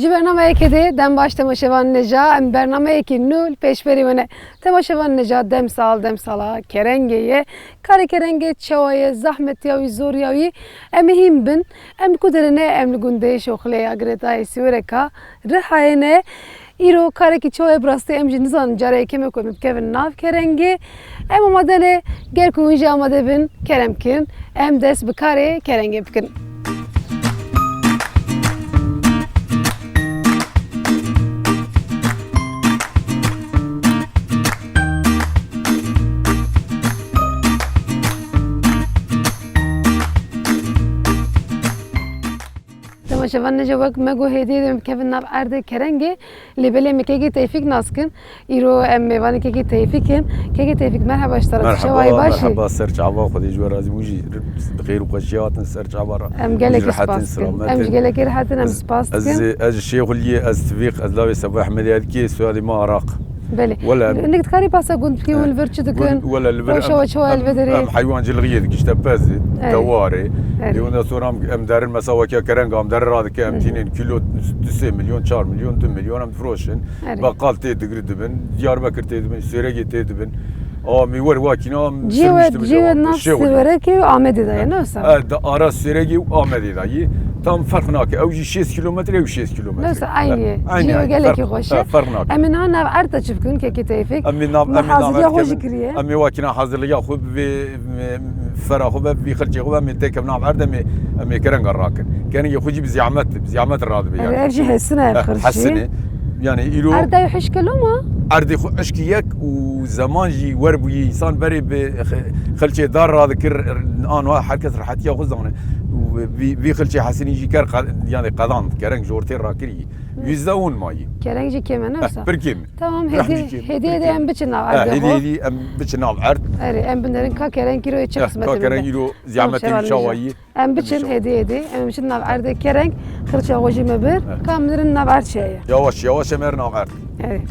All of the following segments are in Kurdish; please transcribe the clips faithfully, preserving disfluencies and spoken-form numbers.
Ji bernameyekê dê dem baş temaşevanê ca, em bernameyekî nû li pêşberî we ne. Temaşevanê ca, demsal, demsala kerengê ye. Karê kerengê çawa ye, zahmetiya wî, zoriya wî, em ê hîn bin. Em li ku derê ne, em li gundê Şoxilê ya Girêdayê Siwêreka Rihayê ne. Îro karekî çawa ye, bi rastî em jî nizanin, careke me ku em bikevin nav kerengê. Em amade ne, ger ku hûn jî amade bin, kerem kin, em dest bi karê kerengê bikin. Temaşevan, nêce wek me got, hêdî hêdî em kevin nav erdê kerengê, lê belê em kekê Tevfîk nas kin. Îro em mêvanê kekê Tevfîk in. Kekê Tevfîk, merheba ji te re. Merheba, çawa yî, baş î? Merheba, ser çava, Xwedê ji we razî bû jî. Bi xêr û xweşiyê hatin ser çava re. Em gelekî spas dikin. Em ji gelekî rehet in, em spas dikin. Ez, ez ji Şêxuliyê, ez Tivîq, ez lawê Seba Ehmedê, ez dikê soyadê me Araq. Belê. Wele em, hinek dikarî behsa gund bikî, hûn li vir çi dikin? Gund, wele li vir rewşa we çawa li vê derê? Em heywancilixiyê dikin, işte pez e, dewar e. Erê. Ê, ondan sonra em, em derin mesela weke kereng em derin radike, em tînin kilo du sê milyon, çar milyon, du milyon em difiroşin. Erê. Beqal tê digir dibin, Diyarbekir tê dibin, Sêregê tê dibin. A, mi wer wakîna em sirmiş dibin. Cihê we nas Sêwrekê û Amedê de ye, ne wisa? E, di ara Sêregê û Amedê de ye. Tam ferq nake. Ew jî şêst kilometre, ew şêst kilometre. Ne wisa, eynî ye. Eynî, eynî. Cihê we gelekî xweş e. Ferq nake. Em ê niha nav erd de çi bikin, kekê Tevfîk? Em ê nav, em ê nav erd kevin. Haziriya xwe jî kiriye. Em ê wakîna hazirliya xwe bi vê, em, fera xwe be, bi vî xilçê xwe be, em ê têkevin nav erd, em ê, em ê kerenga rakin. Kerengê xwe jî bi zîamet, bi zîamet radibe yani. Ev jî hesine ev xirçî. Hesine. Yani îro erdê hişk e loma? Erdê xwe hişk e yek û zeman jî wer bûye, însan berê bi xi-, xilçê dar radikir, an wa her kes rehetiya xwe zane. Û vî, vî xilçê hesinî jî ker qe-, yani qedand, kereng ji ortê rakirî. Yüzde on mayî. Kereng jî kêm e, ne wisa? Pir kêm e. Tamam, hêdî, hêdî hêdî em biçin nav erdê xwe. Hêdî hêdî em biçin nav erd. Erê, em binêrin ka kereng îro çi qismet e. Ka kereng îro zîametê çawa yî. Em biçin hêdî hêdî, em biçin nav erdê kereng, xirça xwe jî me bir, ka em nerin nav erd çi heye. Yavaş yavaş em nerin nav erd. Erê.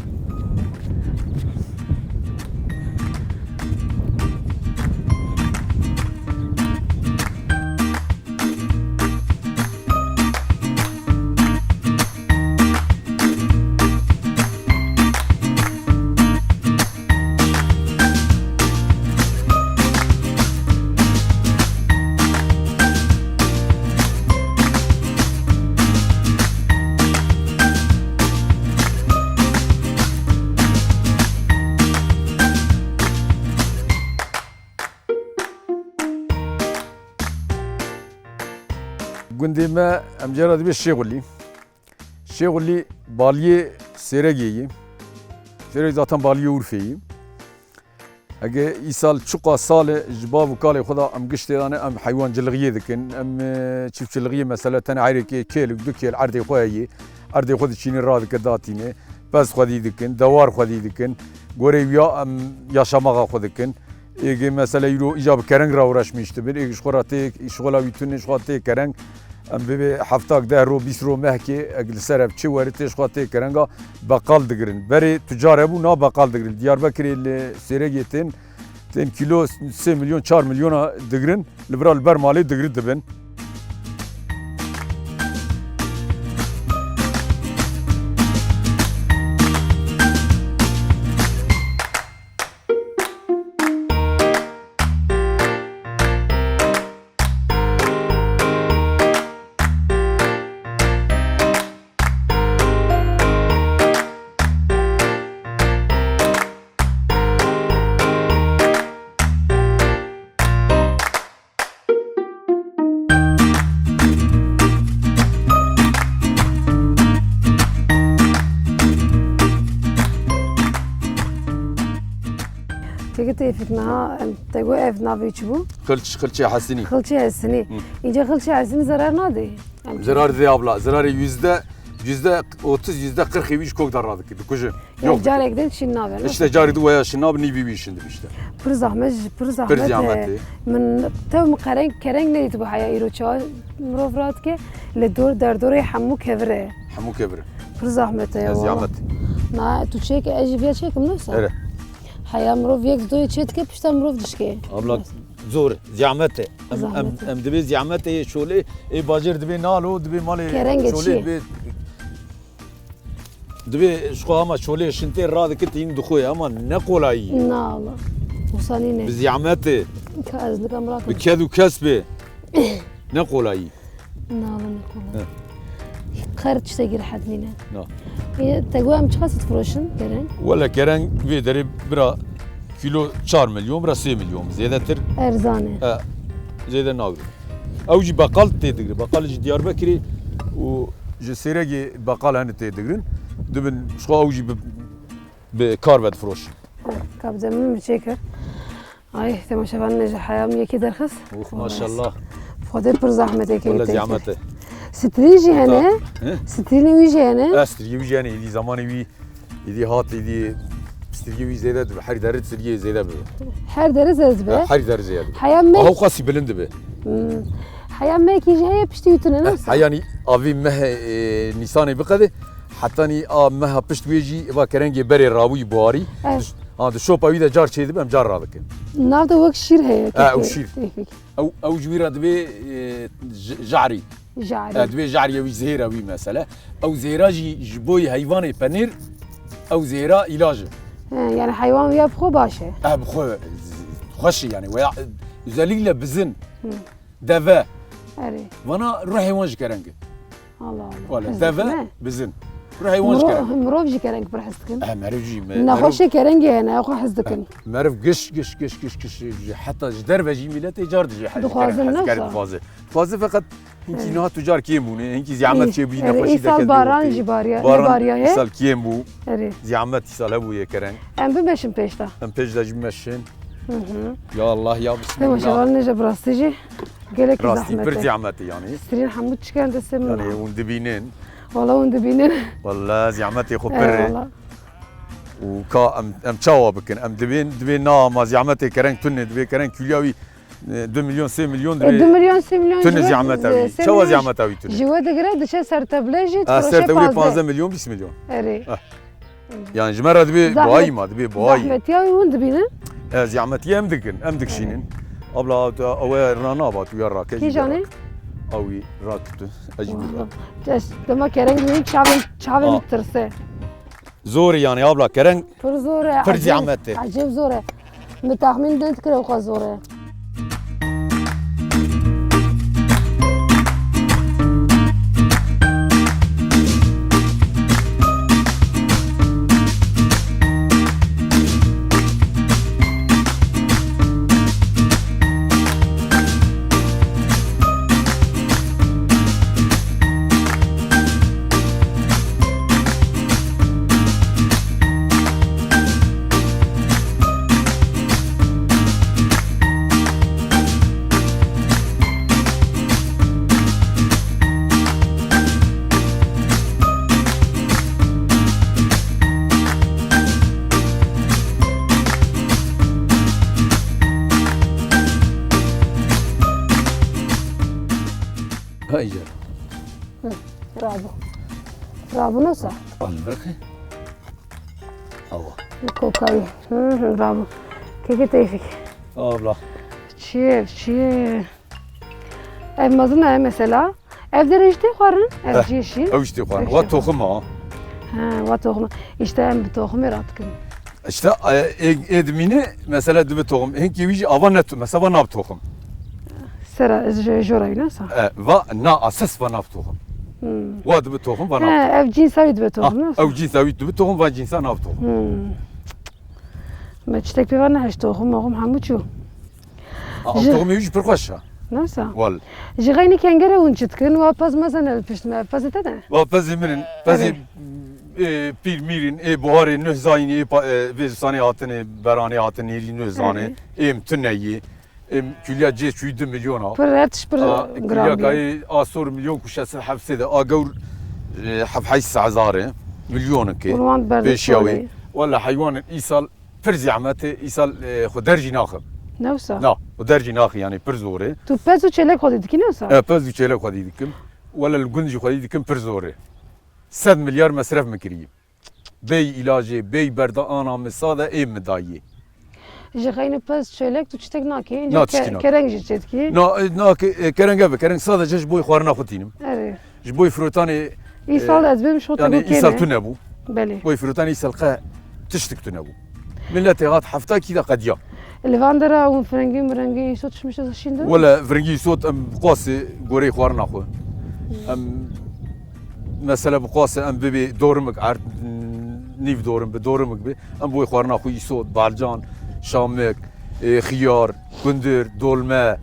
Gundê me, em cara dibê Şêxulî. Şêxulî baliyê Sêregê yî. Sêreg zaten baliyê Urfê yî. Heke îsal çiqa sal e ji bav û kalê xwe de em giştê de ne, em heywancilixiyê dikin, em, e, çiftçilixiyê mesela tenê eyrêkê kêl û du kêl erdê xwe heye. Erdê xwe diçîne radike datîne, pez xwedî dikin, dewar xwedî dikin, gorê wîya em yaşamaxa xwe dikin. Êgê mesela îro îca bi kereng re uğraşmîş dibin. Êgê ji xwe re tê, şixula wî tune, ji xwe tê kereng. Em bibê heftak deh ro, bîst ro mehkê, eg li ser ev çi weri tê ji xwe tê kerenga beqal digirin. Berê tucar hebû, na beqal digirin. Diyarbekirê li Sêregê tên, tên kilo sê milyon, çar milyona digirin. Li vira li ber malê digir dibin. Tevfîk niha, em, te got ev navê çi bû? Xilç, Xilçê Hesinî. Xilçê Hesinî. Hı. Înce Xilçê Hesinî zerar nadê? Em Zerar dê abla. Zerarê yüzde, yüzde otuz, yüzde kırk wî ji kok de radike, dikuje. Yok. Carek din şîn nabe, ne? İşte carî di weya şîn nabe, nîvî wî şîn dibe işte. Pir zahmet, pir zahmet. Pir zahmet e. Min tev min kereng, kereng nedîtibû heya îro çawa mirov radike. Li dor, derdorê hemû kevir e. Hemû kevir e. Pir zahmet e ya, wala. Zahmet. Na, tu çêke, ez jî viya çêkim, ne wisa? Ere. Heya mirov yek doyê çê dike, pişta mirov dişke. Abla, zor, zahmet e. Em, em, Zahmet e. Em dibê zahmet e, şolê, ê bacêr dibê nalo, dibê malê Kerengê şolê çi ye? Dibê, dibê ji xwe ama şolê şintê radike tîn dixwe, ama ne kolayî ye. Na, Allah. Wisa nîne. Bi zahmet e. Ka ez nika mirakim. Bi ked û kes be. Ne kolayî. Na, ne kolay. He. Xer tiştekî rehet nîne. Na. Ê, te got em çiqas difiroşin kereng? Wele kereng vê derê bira kîlo çar milyon, bira sê milyon. Zêdetir. Erzan e. E, zêde nagre. Ew jî beqal tê digre. Beqal ji Diyarbekirê û ji Sêregê beqal hene tê digrin. Dibin ji xwe ew jî bi, bi kar ve difiroşin. Ka bi demê min çêkir. Ay, temaşevan ne ji heya min yekê derxist. Ûf, maşallah. Xwedê pir zahmetê kê. Wala zahmet e. Strî jî hene. He? Strînê wî jî hene. E, strîyê wî jî hene. Îdî zamanê wî, îdî hat, îdî strîyê wî zêde dibe. Her derê strîyê zêde bibe. Her derê zêde dibe. E, her derê zêde dibe. Heya me. Aha, xasî bilind dibe. Hmm. Heya mekî jî heye piştî wî tune, ne wisa? Heyanî avî meh, e, Nîsanê biqede. Hetanî a meha pişt wê jî va kerengê berê rabûyî buharî. Evet. Ha, di şopa wî de car çêdibe, em car radikin. Nav de wek şîr heye. Ha, ew şîr. Tevfîk. Ew, ew ji wî re dibê, e, j-, jarî. Jarî. E, dibê jarî ew zehêra wî mesele. Ew zehêra jî ji bo heyvanê penêr, ew zehêra îlac e. He, yani heywan ya bi xwe baş e. E, bi xwe, z-, xweş e yani. Veya, e, özellikle bizin, Hı. deve. Erê. Vana ruhê wan ji kereng e. Allah Allah. Wala, deve, bizin. Ruhê wan ji kereng. Mirov jî kereng pir hez dikin. Eh, meriv jî, me-, Nexweşê kerengê hene, xwe hez dikin. Eh, meriv giş, giş, giş, giş, giş, ji, heta ji derve jî miletê car dije hez Dixwazin, kereng, hez ne kereng wisa? Dixwaze. Dixwaze feqet hinkî niha tu car kêm bûne, hinkî zîamet çêbûyî, nexweşî deke. Îsal baran jî bariya, baran nebariya ye. Îsal kêm bû. Erê. Zîamet îsal hebûye kereng. Em bimeşin pêş de. Em pêş de jî bimeşin. Hı hı. Ya Allah, ya Bismillah. Maşallah, nêje bi rastî jî gelekî zehmet e. Rastî pir zehmet e yani. Strîn hemû çiken destê min. Yani hûn dibînin. Wala hûn dibînin. Wala zehmetê xwe pir e. Eyvallah. Û ka em, em çawa bikin? Em dibên, dibê na ma zehmetê kereng tune, dibê kereng kîloya wî, e, du milyon, sê milyon dibê. E, du milyon, sê milyon tune zehmeta wî. Çawa zehmeta wî tune? Ji we digire diçe ser teble jî, ah, ser teble panzdeh milyon, bîst milyon. Erê. Ah. Yani ji me re dibê buhayî ma, dibê buhayî. Zehmetiya wî hûn dibînin? E, zehmetiya em dikin, em dikişînin. Abla, ew ê rana ba, tu ya rake jî. Kîjanê? Ew wî rak tu, ez jî bî rak. Dema kereng wî çavên, çavên tirse. Zor e yani abla, kereng pir zor e, pir zehmet e. Ecêb zor e. Min texmîn nedikir ew qas zor e. Hay canım. Hı, bravo. Bravo, nasıl? Al bırak. Awa. Kokayı. Hı hı, bravo. Keke Tevfik. Abla. Çiye, çiye. Ev mezin e mesela. Ev derê jî tê xwarin? Ev cî şîn? Ew jî tê xwarin. Wa toxim ha. Ha, wa toxim. Îşte em bi toximê radikin. Îşte, e, ê, ê dimîne, mesela dibe toxim. Hinkî wî jî ava ne tu-, mesela va nav toxim. Sera, ez ji, jora wî ne sa? E, va na ases va nav toxim. Hmm. Wa dibe toxim, va nav toxim. Ha, ev cînsa wî dibe toxim, ne sa? Ew cînsa wî dibe toxim, va cînsa nav toxim. Hmm. Me tiştek pê ve nehişt, toxim moxim hemû çû. A, toximê wî jî pir xweş e. Nasa? Wal. Ji xeynî kengere hûn çi dikin? Wa pez mezin e li pişt me. Pezê te ne? Wa pezê min in. Pezê, Ê pîr mîrîn, ê buharê nuh zayînî, ê pa-, ê vê zistanê hatine, beranê hatine nêrî nuh zanê. Erê. Êm tune yê. Êm kulya cê çûyî du milyon a. Pir her tişt pir A, giran kulya bî. Kayê a sor milyon ku şeş sed heft sed e. A gewr, e, heft heyş sed hezar e. Milyonik e. Wan berdi Pêşiya wê. Wala heywanên îsal pir zehmet e. Îsal, e, xwe dercî naxim. Ne wisa? Na, xwe dercî naxi yani pir zor e. Tu pez û çêlek xwedî dikî ne wisa? E, pez û çêlek xwedî dikim. Wala li gund jî xwedî dikim pir zor e. Sed milyar mesref min kiriye. Bêy îlacê, bêy berda ana min sade ê min dayê. Ji xeynî pez çêlek tu çitek nakî, Na, înca ke-, tiştî nakî. Kereng jî çêdikî. Na, e, na, ke-, e, kereng ev e, kereng sadece ji boy xwarina xwe tînim. Erê. Ji boy firotanê, Îsal e, ez bêm şo yani tebo îsal kêne. Tune bû. Belê. Boy firotanê îsal qe tiştik tune bû. Milletê hat hefta kî de qediya. Li van dera hûn firengî mirengî îsot çimişe şîn de? Wele firengî îsot em bi qasê goreyê xwarina xwe. Em mesela bi qasê em bibê dorimik erd nîv dorim bi dorimik bi. Em boy xwarina xwe îsot, balcan, şamik, e, xiyar, gundir, dolme.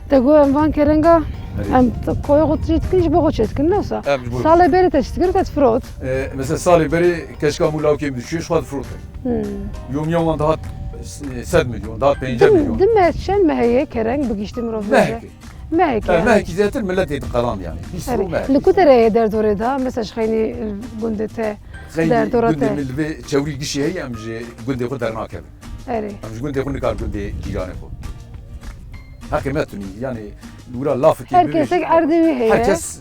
Te got em van kerenga, Erê. Em t-, koya xwe tijî dikin, ji bo xwe çê dikin, ne wisa? Em ji bo Salê berê te çi dikir, te difirot? E, mesela salê berê keşka mû lawkê min dişû, ji xwe difirot. Hmm. Yomiya wan dihat s-, sed milyon, dihat pêncî milyon. Dim-, dime çend mehê ye kereng bigihîşte mirov bêje? Mehekê. Mehekê, E, yani. Mehekî zêdetir milletê diqelan yani. Bîst Erê. Mehekî. Li ku derê ye derdorê de? Mesela ji xeynî, e, gundê te, Xeynî derdora gundê te. Min li vê çewrî gişê heye, em ji gundê xwe dernakevin. Erê. Em ji gundê xwe nikar gundê cîranê xwe. Heqê me tunî, yani, wira lafekê Her bibêjî, kesek erdê wî heye. Her kes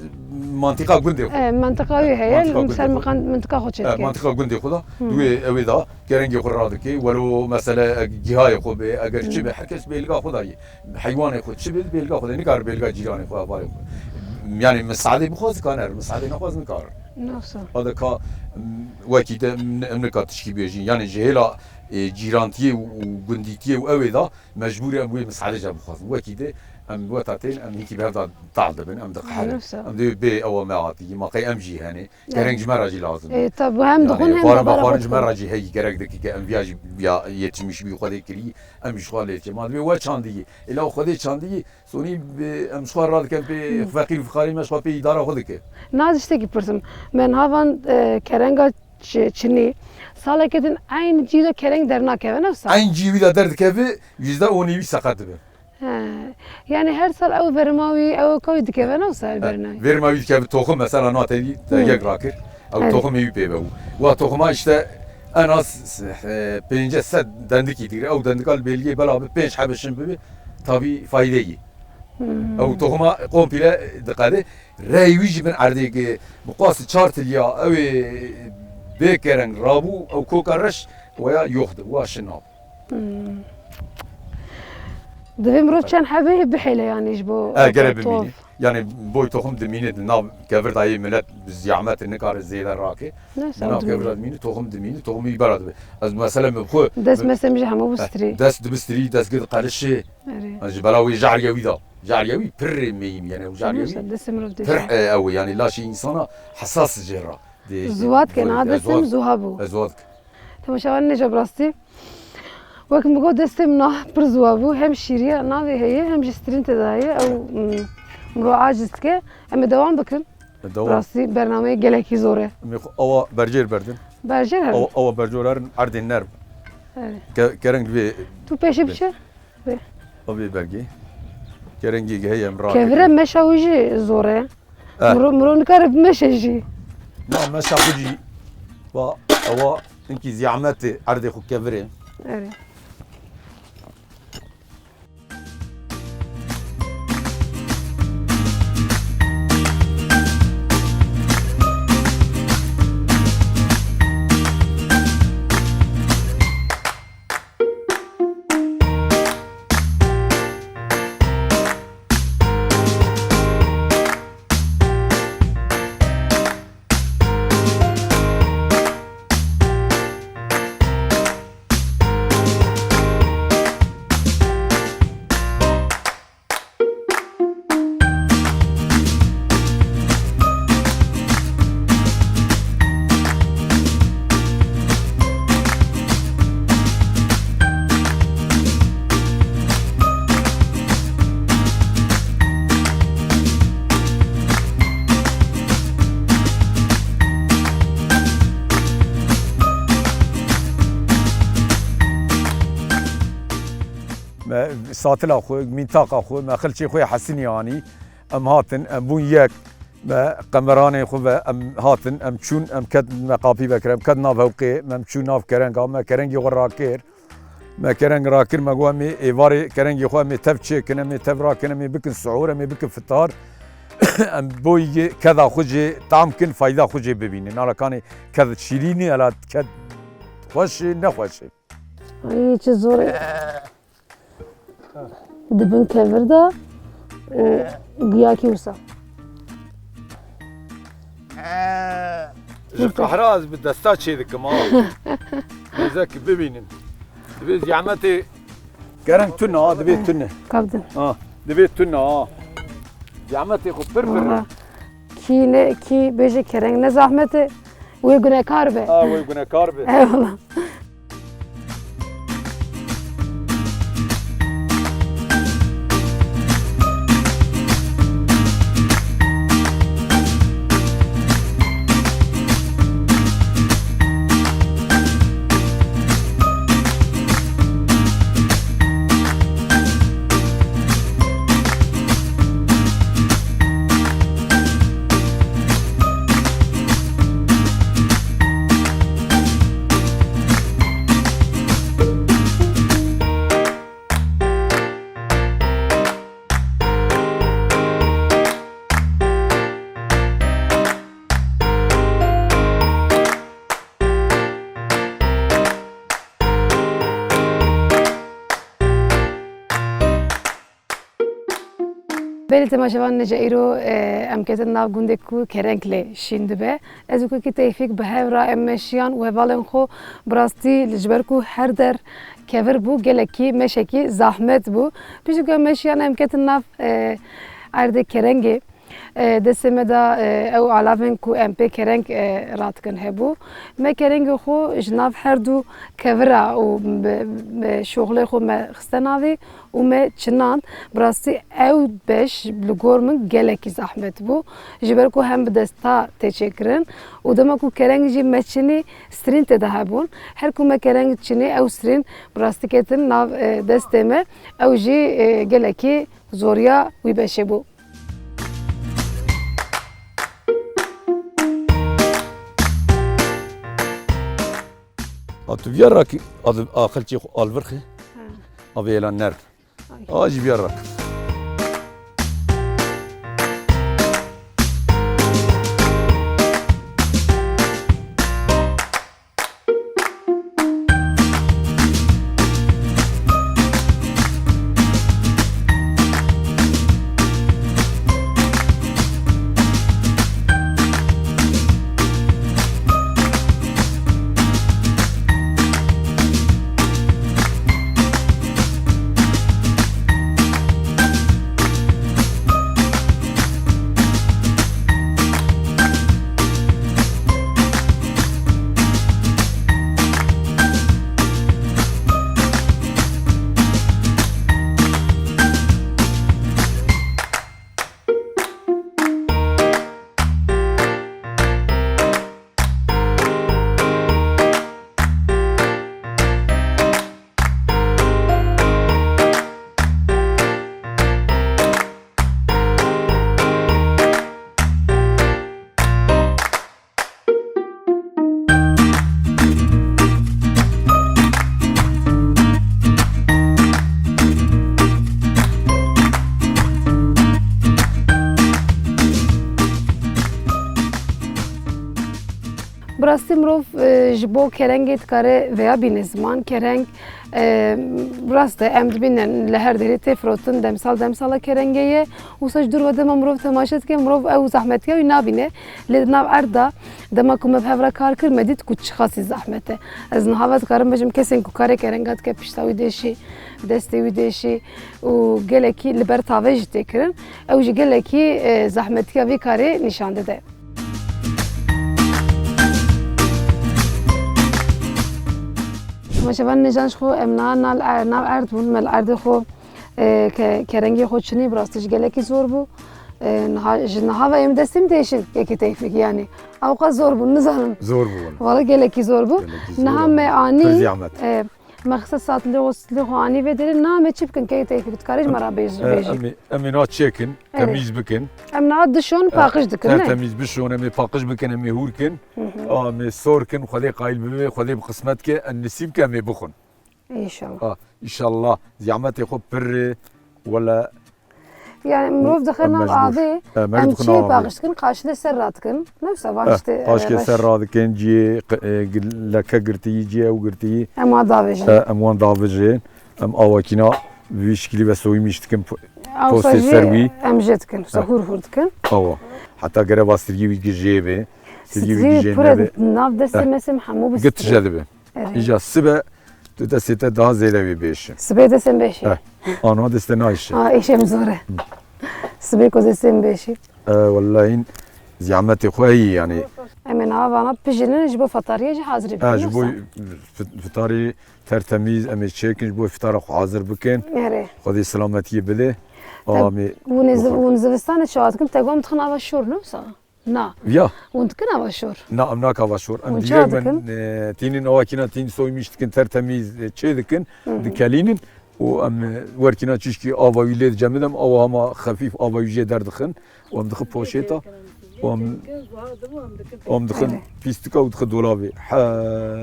mantiqa gundê xwe. E, mantiqa wî heye, Mantiqa gundê ser xwe. miqan-, mintiqa xwe E, çêdike. Mantiqa gundê xwe da. Hı. Wê ew ê da, kerengê xwe radike, welo mesele, e, gihayê xwe be, eger çi be, Hı. her kes bêlga xwe da yê. Heywanê xwe çi be, bêlga xwe da, nikar bêlga cîranê xwe, hevalê xwe. Yani, misadê bixwaz, kaner, misadê nexwaz, nikar. Nasıl? Hadi ka, m, wekî de, m, em nika tişkî bêjin. Yani, ji hêla, e, cîrantiyê û, û gundîtiyê û ew ê da, mecbûrî em wê misadê jî bixwazin. Wekî de, em weta tên, em hîkî bi hev da dal dibin, em diqeherin. Nasıl? Em dê bê ewa me hatî, ma qey em jî hene. Kereng ji me re jî lazim e. E, tabi, hem Yani, dixwin, hem xwarin de vexwarin ji me re jî heyî gerek dike ke em viya jî ya yetişmiş bî Xwedê kirî, em ji xwe lê diçe. Ma divê we çandiyî. Êla Xwedê çandiyî, sonî bi, em ji xwe radikin pê feqîr û fixarî me ji xwe pê îdara xwe dike. Naz tiştekî pirsim. Me niha van, e, kerenga çi-, çinî. Saleke din eyn cî de kereng dernakeve, ne wisa? Eyn cî wî de derdikeve, yüzde on û nîvî seqet dibe. He. Yani her sal ew verma wî, ew ka wî dikeve, ne wisa, ew He. Verma wî dikeve toxum, mesela na tevî te Hı. yek rakir. Ew Evet. toxumê wî pê ve bû. Wa toxuma işte en az, e, pênc sed dendikî digire. Ew dendika li bêlgê bela bi pênc hebe şin bibe, tabî faydeyî. Hmm. Ew toxuma komple diqede. Rey wî jî bin erdê ki bi qas çar tilya ew ê bê kereng rabû, ew koka reş weya yox di, wa şin nab. Hmm. Divê mirov çend hebê bihêle, yani, ji bo E, gere tov. Bimîne. Yani boy toxum dimîne, di nav kevir dayê millet bi zîyamet nikare zêde rake. Ne, Di nav kevir dimîne. Dimîne, toxum dimîne, toxumî bera dibe. Ez mesela min xwe Dest min- mesem ji hemû bu Eh, strî. Dest dibi strî, dest gir qelişê. Erê. Ez ji bela wê jariye wî da. Jariye wî pir rê meyîm, yani o jariye wî Mesela destê mirov pir, dişe. E, ew, yani laşê insana hesas jê ra. Dê- Zuhat ke, na destê min zuha bû. Ez zuhat ke. Temaşevan nêce bi rastî. Wek min got, destê min nah pir ziwa bû. Hem şîriya navê heye, hem jî strîn tê de heye. Ew, mm, mirov aciz dike. Em ê dewam bikin. Dewam. Rastî bernameyê gelekî zor e. Em ê xwe awa bercêr berdin. Bercêr herin. Awa, awa bercêr herin, erdên nerm. Evet. Ke-, kereng divê Tu pêşî biçe. Bê. O vê belgê. Kerengê heye em ra. Kevire meşa wî jî zor e. Eh. Miro, miro nikare bimeşe jî. Na meşa xwe jî. Ba, ewa, hinkî zîyamet e, erdê xwe kevir e. Erê. Me satila xwe, mîntaka xwe, me xilçê xwe yê Hesinî anî. Em hatin, em bûn yek. Me qemeranên xwe ve em hatin, em çûn, em ket, me qapî vekir, em ket nav hewqê, me em çû nav kerenga, me kerengê xwe rakir. Me kereng rakir, me got, "Em ê êvarê kerengê xwe, em ê tev çêkin, em ê tev rakin, em ê bikin sihûr, em ê bikin fitar." Em boyî keda xwe jê tam kin, fayda xwe jê bibînin. Ala kanê ked şîrîn e, ala ked xweş e, nexweş e. Ay, çi zor e. Di bin kevir de û giyakî wisa. Ji qehra ez bi desta çê dikim ha. Mêzekî bibînin. Divê zehmetê kerem tune ha, divê tune. Kabdin. Ha, divê tune ha. Zehmetê xwe pir pir. Valla. Kî ne, kî bêje kereng ne zehmet e. Wê gunekar be. Ha, wê gunekar be. Eyvallah. Belê temaşevan, nece îro, e, em ketin nav gundê ku kereng lê şîn dibe. Ez û Kekî Tevfîk bi hev re em meşiyan û hevalên xwe bi rastî li, ji ber ku her der kevir bû, gelekî meşekî zehmet bû. Piştî ku em meşiyan em ketin nav, e, erdê kerengê. E, destê me de, e, ew alavên ku em pê kereng, e, radikin hebû. Me kerengê xwe ji nav her du kevira û bi, bi şoxlê xwe me xiste navê û me çinand. Bi rastî ew beş li gor min gelekî zehmet bû. Ji ber ku hem bi desta tê çêkirin û dema ku kereng jî me çinî, strîn tê de hebûn. Her ku me kereng çinî, ew strîn bi rastî ketin nav, e, destê me. Ew jî, e, gelekî zoriya wî beşê bû. A tu viya rakî, a tu aqil çê xwe al vir xê. Ha. A vê êlan nerm. Ay. A jî viya rak. Bi rastî mirov, e, ji bo kerengê dikare veya bîne ziman. Kereng, e, rast e, em dibînin li her derê tê firotin, demsal demsala kerengê ye. Wisa ji dûr ve dema mirov temaşe dike, mirov ew zehmetiya wî nabîne. Lê di nav erd de, dema ku me bi hev re kar kir, me dît ku çiqasî zehmet e. Ez niha ve dikarim bêjim, kesên ku karê kerenga dike, pişta wî dêşî, destê wî dêşî û gelekî li ber tavê jî tê kirin. Ew jî gelekî, e, zehmetiya vî karê nîşan dide. Temaşevan, nêcan ji xwe em na-, na-, nav erd bûn, me li erdê xwe, e, ke-, kerengê xwe çinî, bi rastî jî gelekî zor bû. E, niha, ji niha ve em destê min diêşin, Kekî Tevfîk, yanî. Ewqas zor bûn, nizanim. Zor bûn. Valla gelekî zor bû. Gelekî zor bû. Niha me anî, pir zehmet. E, Mexsed satilê xwe, satilê xwe anî vê derê, na em ê çi bikin, key teyfî, tu karî ji me re bêj-, E, bêjî. Em ê, em ê na çêkin, Evet. temîz bikin. Em na dişon E, paqij dikin, ne? Tertemiz bişon, em ê paqij bikin, em ê hûr kin. Hı hı. A, em ê sor kin, Xwedê qayil bibe, Xwedê bi qismet ke, em nisîb ke em ê bixwin. Înşallah. A, înşallah, zîyametê xwe pir, wele Yani mirov dixe Em nav mecbûr. avê, E, mecbûr em dixe çiyê nav avê. paqij dikin, qaşilê ser radikin. Ne wisa van Eh, işte, e, qaşkê reş. ser radikin, ciyê, q-, e, gil-, leke girtiyî, ciyê ew girtiyî. Em wan davêjin. E, em wan davêjin. Em awakîna vî şikilî ve soyî mîş dikin p-, Ew postê wisa ser jê wî. em jê dikin, wisa Eh. hûr hûr dikin. Awa. Heta gere va sirgî wî gijê be. Sirgî wî Sirgî gijê pure nebe. nav destê Eh. me sem hemû bi Git sirgî. jê dibe. Erê. Îja sibe tu destê te daha zêde wê bêşe. Sibê destên bêşe. Eh, ana destê nayşe. Ha, îşê min zor e. Sibê ku destên bêşe. Eh, wellahî zîyametê xwe heyî yani. Em ê niha vana pijînin ji bo fetariyê jî hazirî bikin, Eh, ji bo wisa? fit-, fitarî tertemîz em ê çêkin, ji bo fitara xwe hazir bikin. Erê. Xwedê selametiyê bide. Te-, Amê. hûn ê ziv-, Bixwe. hûn zivistanê çawa dikin? Te got em dixin ava şor, ne wisa? Na. Ya. Hûn dikin ava şor? Na, em naka ava şor. Em Hûn dîrek çawa min, dikin? e, tînin awakîna tîn soymîş dikin, tertemîz, e, çê dikin, Hı hı. dikelînin û em, e, werkîna çişkî ava wî lê dicemidin, em awa hema xefîf ava wî jê derdixin û em dixin poşêta û em, û em dixin Evet. pîstika û dixin dolabê.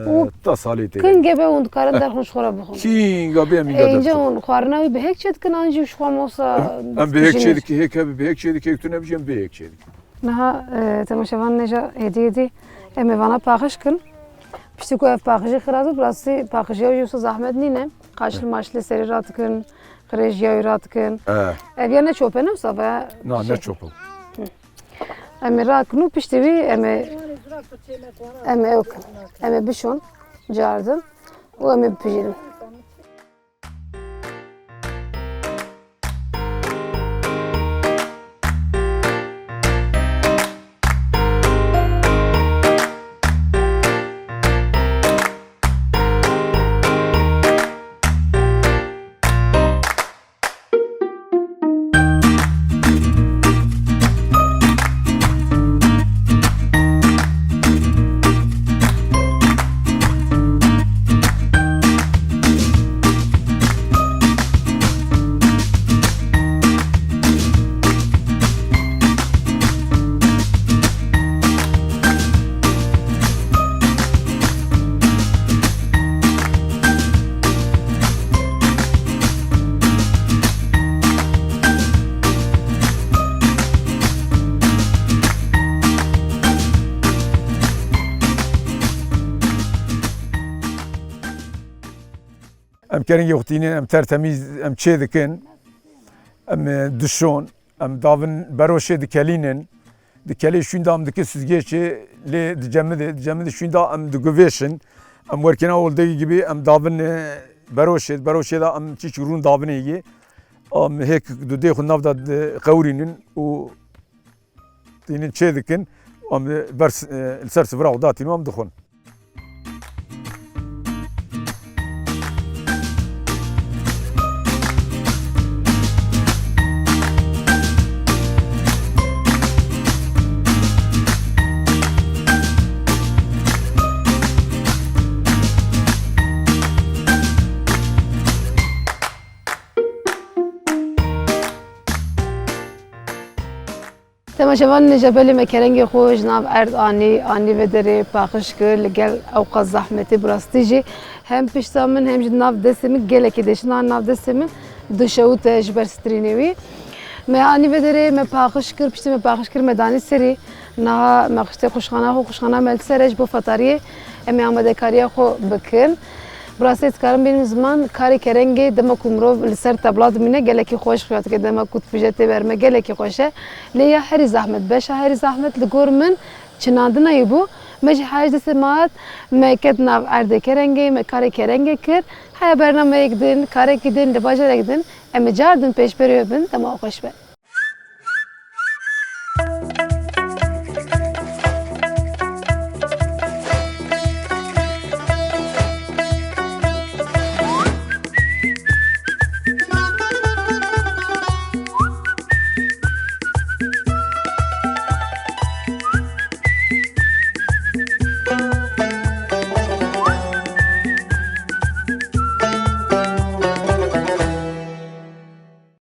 Û Heta salê tê. Kin gebe hûn dikarin Eh. derxin ji xwe re bixwin. Kîn gabê em Ê, înga înca derxin. hûn xwarina wî bi hek çê dikin an jî ji xwe mosa Em, em bi hek çê dikînin? dikî, hek hebe bi hek çê dikî, hek tu nebijî em bi hek çê dikî. Niha, e, temaşevan nêja hêdî hêdî em ê vana paqij kin. Piştî ku ev paqijî xilas bû, bi rastî paqijiya wî wisa zehmet nîne. Qaşil maşilê serî radikin, qirêjiya wî radikin. Eh. Ev ya ne çop e, ne wisa ve Na, ne şey. çop e. Hı. Em ê rakin û piştî wî em ê, em ê ew kin. Em ê bişon cardin û em ê bipijînin. Em kerengê xwe tînin, em tertemîz, em çê dikin, em, e, dişon, em davin beroşê dikelînin, dikelê şûnda em dikin süzgecê, lê dicemidê, dicemidê şûnda em diguvêşin, em werkêna oldeyî gibi em davin, e, beroşê, beroşê de em çîçik rûn davinê yê, em hêk dudê xwe nav de diqewirînin û tînin çê dikin, em ber s-, e, li ser sifra xwe datînin û em dixwin. Temaşevanên hêja, belê me kerengê xwe ji nav erd anî, anî vê derê paqij kir, li gel ewqas zehmetê bi rastî jî hem pişta min hem jî di nav destê min gelekî dêşin, a nav destê min dişewite ji ber strînê wî. Me anî vê derê me paqij kir, piştî me paqij kir me danî serî. Niha me xistê quşxana xwe, quşxana me li ser e ji bo fetariyê em ê amadekariya xwe bikin. Bi rastî dikarim bînim ziman, karê kerengê dema ku mirov li ser tebla dimîne gelekî xweş xuya dike. Dema ku dipije tê ber me gelekî xweş e. Lê ya herî zehmet, beşa herî zehmet li gor min çinandina yê bû. Me jî hej destê me hat, me ket nav erdê kerengê, me karê kerengê kir. Heya bernameyek din, karekî din, li bajarek din, em ê car din pêşberê we bin, dema we xweş be.